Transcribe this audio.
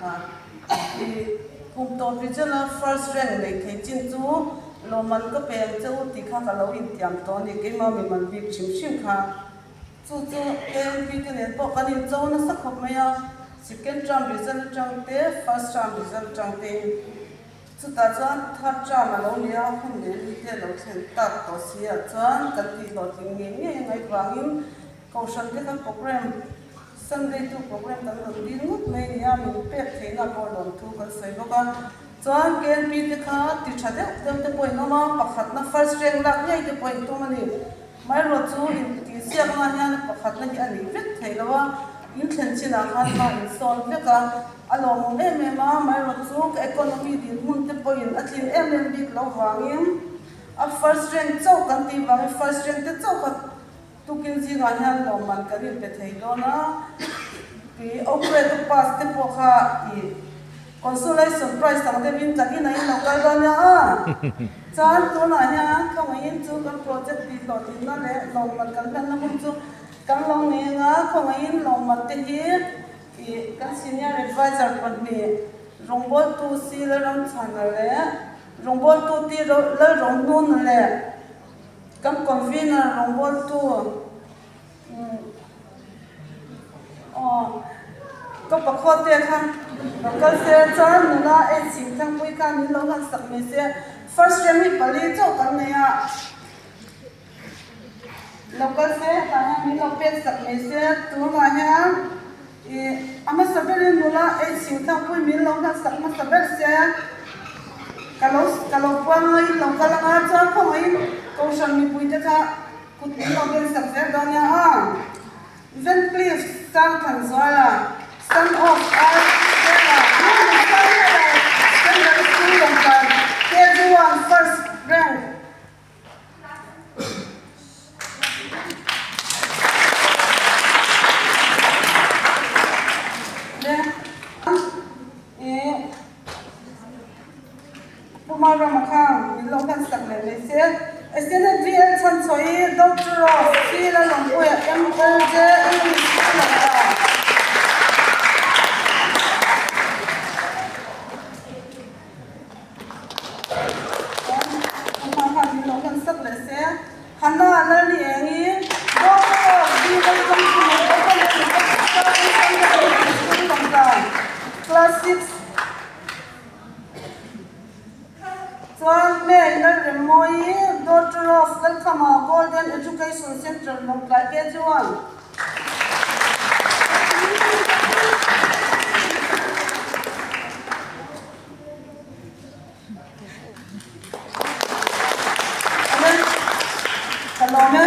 kha. I kum tawp result a first rank nei thei chin chu lawmman ka pe ang che u tih kha ka lo intiam tawh a ni, keimah mi man bik hrim hrim kha. Chu chu KMP te nen pawh kan incho nasa khawp mai a, second term result atang te first term result atang te in chutah chuan third term a lo ni a, hun leh ni te a lo thlen tak tawh si ah chuan kan tih hlawhtling ngei ngei a ngaih vangin Kohhran te kha program Sunday tu program kan rawn dil ngawt mai a ni a, min pek theihna pawh lawmthu kan sawi bawk a. Chuan KNP te kha ti tha deuh deuh te pawh in awm a, pakhatna first rank lak ngei te pawh in tum a ni. Maherawh chu intihsiakna hian pakhatna hi a nih vek theih lo a, in thlen chinah khan hma in sawn vek a, a lawmawm em em a, maherawh chu ka economy dinhmun te pawhin a tlin em em bik lo vangin a first rank chauh kan tih vangin first rank te chauh kha Tukin zingah hian lawmman kan inpe thei dawn a, tui Operate a pass te pawh kha i consolation prize ang deuhin kan inah in lo kal dawn nia a. Chuan tunah hian khawngaihin chu kan project tih hlawhtlinna leh lawmman kan hlanna hun chu kan lo nei anga khawngaihin lawmman te hi i kan senior advisor pahnih rawngbawltu Si Lalramchhana leh rawngbawltu Ti Lalrohnuna leh Kan convener rawngbawltu aw ka pakhaw te kha lo kal se chuan nula ei chhing thangpui kha min lo han sak mai se first rank hi pali chauh kan nei a lo kal se hetah hian min lo pek sak mai se tunah hian ih a hmasa berin nula ei chhing thangpui min lo han sak hmasa ber se. Ka lo ka lo puang a, in lo kal anga chuan khawngaihin Kohhran mipuite kha kut min lo ben sak zel dawn nia a. Vancliff Sangthanzuala, son of R. Sela, Secondary School Lawngtlai, KG1 First Rank. Pu Marama kha min lo hman sak leh mai se. Extended VL chhan chhuah hi Doctor of C Lalawmpuia MLJ English a lang ta. Hannah Lalniengi, Doctor of B Lalzawmkima Class 6 Chuan May Lalremmawii, Daughter of Lalkhama Golden Education Centre Lawngtlai KG1. Ka lawm e.